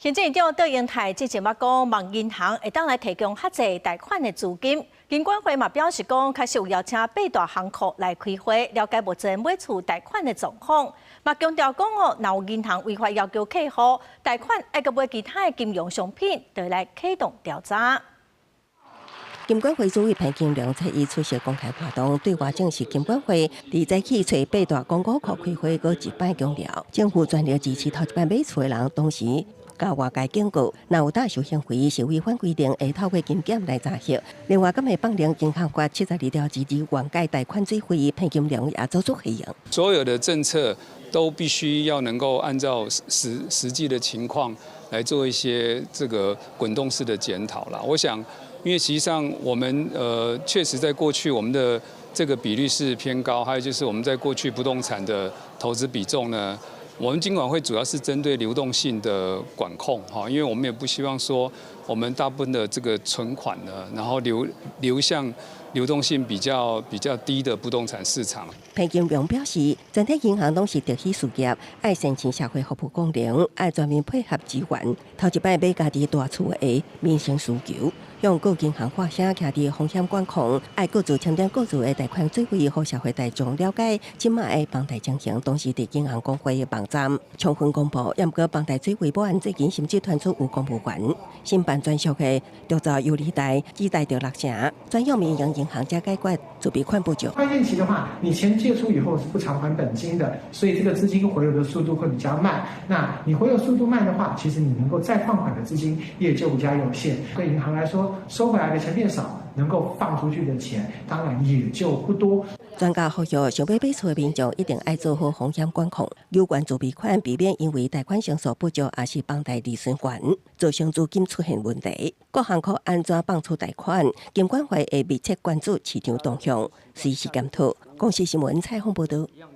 行政院長卓榮泰之前捌講，望銀行會當來提供較濟貸款的資金。金管會嘛表示講，確實有邀請八大行庫來開會，了解目前買厝貸款的狀況。嘛強調講哦，若有銀行違反要求客戶貸款，抑閣買其他的金融商品，就會來啟動調查。金管會主委彭金龍七一出席公開活動，對外證實金管會佇早起揣八大公股庫開會，閣一擺強調，政府全力支持頭一擺買厝的人，同時共外界警告，若有搭售行為是違反規定，會透過金檢來查核。另外，敢會放寬銀行法72條之二緩解貸款水費，彭金龍也做出回應。所有的政策都必須要能夠按照實際的情況來做一些這個滾動式的檢討啦。我想，因為實際上我們確實在過去我們的這個比率是偏高，還有就是我們在過去不動產的投資比重呢，我們金管會主要是針對流動性的管控哈，因為我們也不希望說我們大部分的這個存款呢，然後流向流動性比較低的不動產市場。彭金龍表示，全體銀行攏是特許事業，愛善盡社會服務功能，愛全面配合支援。頭一擺買家己大厝的民生需求，向各銀行發聲，徛佇風險管控，愛各自簽訂各自的貸款水費，予社會大眾了解這馬的房貸情形。同時，佇銀行公會的網站充分公布，毋過房貸水費保案最近甚至傳出有公務員申辦專屬的鑄造優利貸，只貸著六成，專用民營銀行才解決自備款不足。寬限期的話，你錢借出以後是不償還本金的，所以這個資金回流的速度會比較慢。那你回流速度慢的話，其實你能夠再放款的資金也就比較有限。對銀行來說，收回來的錢變少，能夠放出去的錢當然也就不多。專家呼籲，想欲買厝的民眾一定愛做好風險管控，有關自備款，避免因為貸款成數不足，抑是房貸利息懸，造成資金出現問題。各行庫按怎放出貸款，金管會會密切關注市場動向，隨時檢討。公視新聞採訪報導。